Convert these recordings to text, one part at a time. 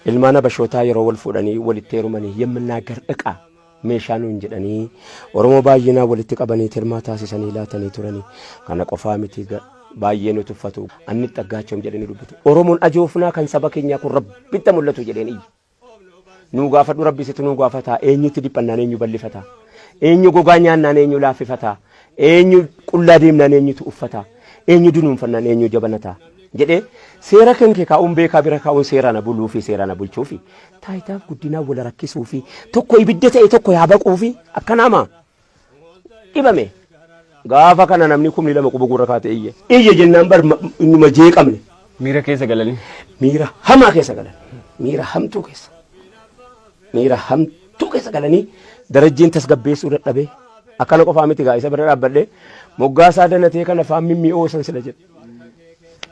Ilmaan Habashootaa yeroo wal fuudhanii walitti heerumanii yemminnaaggar iqaa meeshaa nuun jedhanii Oromoo baay'inaan walitti qabanii tirmaa taasisanii laatanii turanii. Kana qofaa miti baay'ee nu tuffatu. Anni xaggaachoom jedhanii dubbatu. Oromoon ajoofnaa kan saba keenyaa kun rabbitti mul'atu jedheen iyya. Nuu gaafadhu rabbi situ nuu gaafataa eenyutti dhiphannaan eenyu bal'ifataa eenyu gogaa nyaannaan eenyu laaffifataa eenyu qullaa deemnaan eenyutu uffataa eenyu dunuunfannaan eenyu jabanataa jedhee seera kan kee kaa'uun beekaa bira kaa'uun seeraan buluu fi seeraan bulchuu fi taayitaaf guddinaa wal rakkisuu fi tokko ibidda ta'e tokko yaa baquu fi akkanaamaa dhibame gaafa kana namni 2000 quba gurra kaatee iyye iyye jennaan bar innuma jeeqamne. Miira keessa galanii. Miira hamaa keessa galan. Miira hamtuu keessa. Miira hamtuu keessa galanii darajjeen tasgabbeessuu dadhabee akkana qofaa miti gaa isa bira dhaabbadhee moggaasaa danatee kana afaan mimmi'oo san sila jedhe.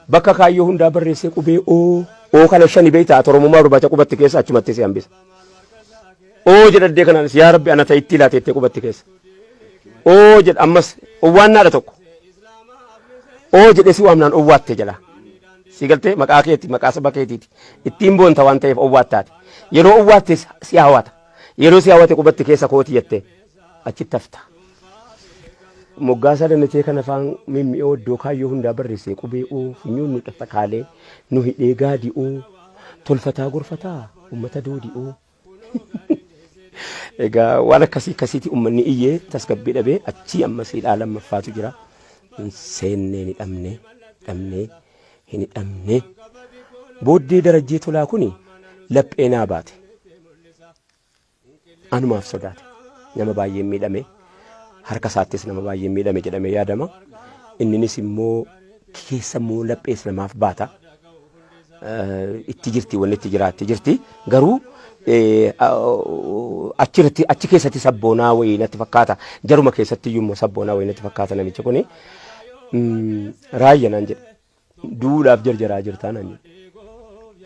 Bakka kaayyoo hundaa barreessee qubee oo oo kana shani beektaa Oromummaa barbaacha qubatti keessa achumatti si hambisa. Oo jedhaddee kanaanis yaa rabbi ana ta'itti laateettee qubatti keessa. Oo jedha ammas owwaannaadha tokko. Oo jedhee si waamnaan owwaatte jala. Si galtee maqaa keeti maqaa saba keetiiti. Ittiin boonta waan ta'eef owwaattaati. Yeroo owwaatte si hawata. Yeroo si hawate qubatti keessa kooti jettee achitti hafta. Moggaasa danatee kana afaan mimmi'oo iddoo kaayyoo hundaa barreessee qubee oo funyoon nu takaalee nu hidhee gaadi oo tolfataa gorfataa ummata doodi oo. Egaa waan akkasii akkasiiti uummanni iyyee tasgabbii dhabee achii ammas hidhaa lammaffaatu jira. Hin seennee ni dhabne dhabnee hin hidhamne. Booddee Darajjee Tolaa kuni laphee naa baate. Anumaaf sodaate. Nama baay'een miidhame. Harka isaattis nama baay'een miidhame jedhamee yaadama. Inninis immoo keessa immoo laphees namaaf baata. Itti jirti wanni itti jiraatti jirti. Garuu achirratti achi keessatti sabboonaa wayii natti fakkaata. Jaruma keessatti iyyuu immoo sabboonaa wayii natti fakkaata namichi kuni. Raayya naan jedhe. Du'uudhaaf jarjaraa jirtaa naan jedhe.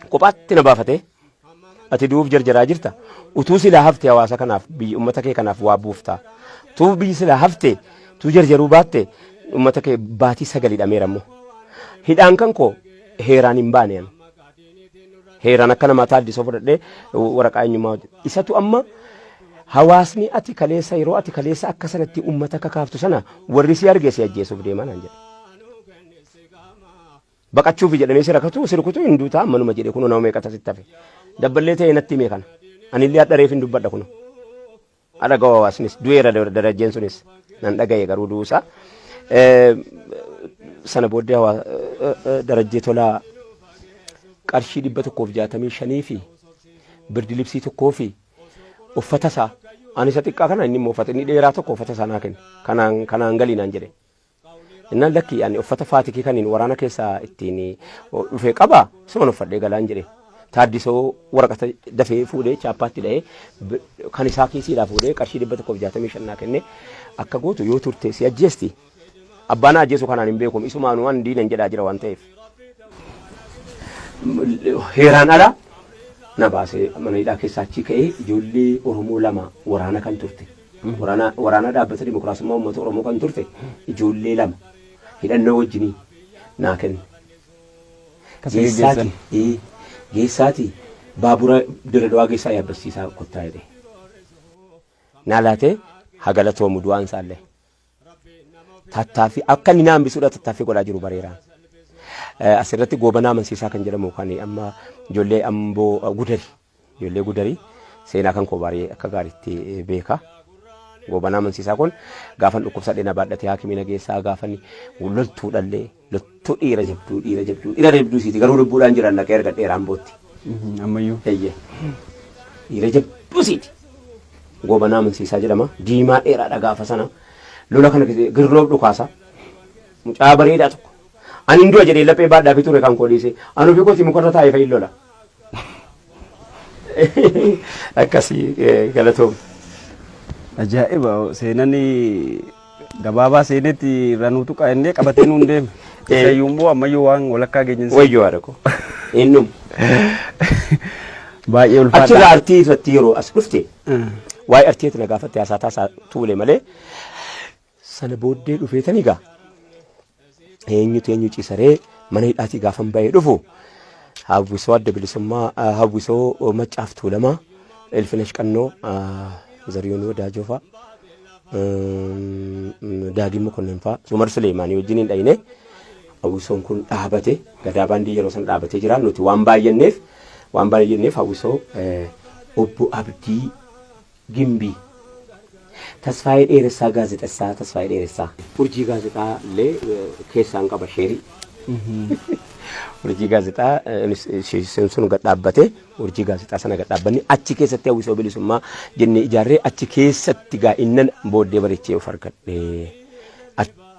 Kophaatti na baafatee ati du'uuf jarjaraa jirta. Utuu silaa hafte hawaasa kanaaf biyya uummata kee kanaaf waa buufta. Utuu biyyi silaa hafte utuu jarjaruu baatte uummata kee baatii sagal hidhameera immoo. Hidhaan kan koo heeraan hin baane ani. Heeraan akka namaa taaddisoo fudhadhee waraqaa eenyummaa hojjedhe. Isatu amma hawaasni ati kaleessa yeroo ati kaleessa akka sanatti uummata kakaaftu sana warri si arge si ajjeesuuf deemaa naan jedhe. Baqachuufi jedhanii si rakatu si rukutu hin duutaa ammanuma jedhe kunoo nama meeqata sitti hafe. Dabballee ta'ee natti hime kana. Anillee hadha reef hin dubbadha kunoo. Hadha gawa hawaasnis du'eera darajjeen sunis nan dhagaye garuu du'uusaa. Sana booddee darajjee tolaa qarshii 165 fi birdi libsii tokkoo fi uffata isaa ani isa xiqqaa kana inni immoo uffata inni dheeraa tokko uffata isaa naa kenne kanaan kanaan galii naan jedhe. Innaan lakki ani uffata faatikii kaniin waraana keessaa ittiin dhufe qaba isuman uffadhee galaan jedhe. Taaddisoo waraqata dafee fuudhee chaappaatti dha'ee kan isaa kiisiidhaa fuudhee qarshii 165 naa kenne akka gootu yoo turte si ajjeesti. Abbaan ajjeesu kanaan hin beekum isumaanuu an diinan jedhaa jira waan ta'eef. Heeraan ala na baasee mana hidhaa keessaa achii ka'ee ijoollee Oromoo lama waraana kan turte. Waraana waraana dhaabbata dimokiraasummaa uummata Oromoo kan turte ijoollee lama hidhannoo wajjinii naa kenne. Akkasii geggeessan. Geessaati ee, geessaati baabura Dirredawaa geessaa yaabbachiisaa kottaa jedhe. Naa laatee haa galatoomu du'aan isaallee. Tattaaffii akka inni na hambisuudha tattaaffii godhaa jiru bareeraan. Asirratti goobanaa amansiisaa kan jedhamu kan amma ijoollee amboo gudari Ijoollee Gudarii seenaa kan koo baay'ee akka gaariitti beeka. Goobanaa amansiisaa kun gaafan dhukkubsadhe na baadhatee haakimii na geessaa gaafan loltuudhallee loltuu dhiira jabduu dhiira jabduu dhiira jabduu siiti garuu lubbuudhaan jiran dhaqee argadheera Ambootti. Ammayyuu. Eeyyee. Dhiira jabduu siiti. Goobanaa amansiisaa jedhama. Diimaa dheeraadha gaafa sana. Lola kana keessa girroof dhukaasa. Mucaa bareedaa tokko. Ani hin du'a jedhee laphee baadhaa fi ture kan koo dhiisee. Ani ofii kootii mukarra taa'ee fa'iin lola. Akkasii galatoom. Ajaa'iba seenan gabaabaa seenetti irraa nuu tuqaa innee qabatee nuun deeme. Isayyuu immoo ammayyuu waan walakkaa geenye. Wayyoo haadha koo. Innum. Baay'ee ulfaadha. Achirraa artii irratti yeroo as dhufte waa'ee artiitti na gaafatte haasaa taasaa tuule malee Sana booddee dhufeetani egaa eenyutu eenyu ciisaree mana hidhaatii gaafan ba'ee dhufu Hawwisoo Adda Bilisummaa, hawwisoo Maccaaf Tuulamaa, Ilfinesh Qannoo, Zariyuun Wadaajoo fa'a, Daagim Mokonnin fa'a, Umar Suleemaanii wajjin hin dhayine. Hawwisoon kun dhaabate, Gadaa Baandii yeroo sana dhaabatee jira. Nuti waan baay'anneef hawwisoo Obbo Abdii Gimbii. Tasfaayee Dheeressaa, gaazexessaa Tasfaayee Dheeressaa. Urjii Gaazexaa illee keessaan qaba sheerii. Urjii Gaazexaa isheen sun gad dhaabbate, Urjii Gaazexaa sana gad dhaabbanne, achi keessatti hawwisoo bilisummaa jennee ijaarree, achi keessatti gaa innan booddee bareechee of argadhe.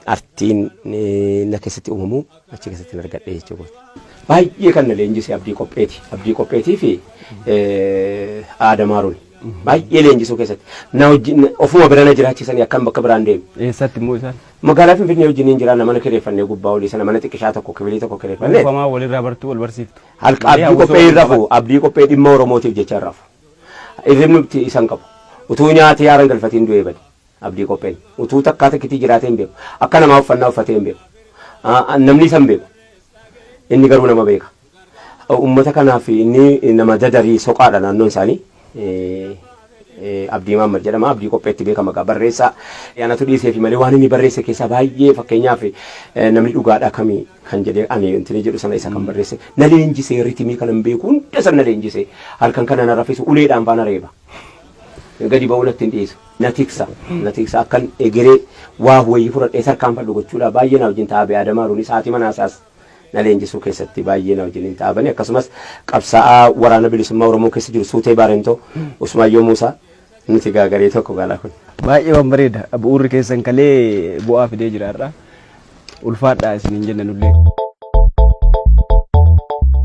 Artiin na keessatti uumamu achi keessatti argadhe jechuudha. Baay'ee kan na leenjise Abdii Qopheeti. Abdii Qopheetii fi Aadamaaruun. Baay'ee leenjisuu keessatti. Na wajjin ofuma bira na jiraachisanii akkam bakka biraan deemu. Eessatti immoo isaan? Magaalaa Finfinnee wajjin hin jiraanna, mana kireeffannee gubbaa olii sana mana xiqqishaa tokko, kibilii tokko kireeffannee. Dhuunfamaa walirraa bartuu, wal barsiiftu. Halka Abdii Qophee hin rafu. Abdii Qophee dhimma Oromootiif jecha hin rafu. Hirribni itti isan qabu. Utuu nyaatee haara hin galfatiin du'ee bade. Abdii Qopheen. Utuu takkaa takkitii jiraatee hin beeku. Akka namaa uffannaa uffatee hin beeku. Namni isa hin beeku. Inni garuu nama beeka. Uummata kanaaf inni nama dadarii soqaadha naannoon isaanii. Abdii Mahammad jedhama. Abdii Qopheetti beekama gaa barreessaa. Anatu dhiiseefi malee waan inni barreesse keessaa baay'ee, fakkeenyaaf "Namni dhugaadhaa kamii" kan jedhee ani intini jedhu sana isa kan barreesse. Na leenjisee, ritimii kana hin beeku hunda san na leenjisee, halkan kana na rafisu, uleedhaan faana reeba. Gadi ba'uu natti hin dhiisu. Na tiksa. Na tiksa, akkan egeree waa wayii fudhadhee tarkaanfadhu gochuudha. Baay'ee na wajjin taa'aa ba'e. Adamaaruunis haati manaa isaas na leenjisuu keessatti baay'ee na wajjin hin taa'abani. Akkasumas qabsaa'aa Waraana Bilisummaa Oromoo keessa jiru Suutee Baarentoo, Usmaayyoo Muusaa, nuti gaagaree tokko galaa kun. Baay'ee waan bareeda. Bu'uurri keessan kalee bu'aa fidee jira har'a. Ulfaadhaa isiniin jenna nullee.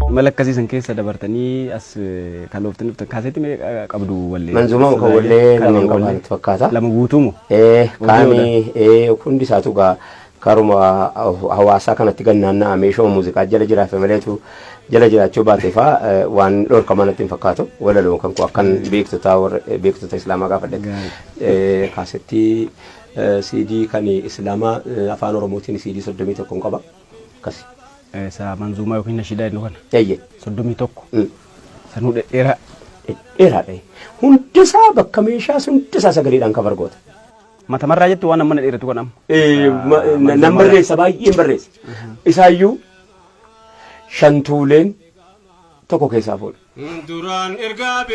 Imala akkasii san keessa dabartanii as kalooftanii dhuftan, kaaseetti meeqa qabdu wallee? Manzuuma kan wallee lama qaba natti fakkaata. Lama guutuu moo? Kaani hundi isaatu gaa karuma hawaasaa kanatti gannaanna'aa meeshaa muuziqaa jala jiraate maleetu jala jiraachuu baate faa waan dhorkamaa natti hin fakkaatu. Walaloo kan koo akkan beektota, warra beektota islaamaa gaafadhetti. Kaasettii CD kan islaamaa afaan Oromootiin CD 31 qaba. Akkasi. Isa manzuumaa yookiin nashiidaa jennu kana. Eeyyee. 31. Sanuu dhedheeraa. Dhedheeraadha. Hundisaa bakka meeshaas hundisaa sagaleedhaan cover goota. Matamarraa jettu waan amma dheeratu kan amma. Nan barreessa, baay'een barreessa. Isaayyuu shantuuleen tokko keessaa fuudha. Duraan ergaa.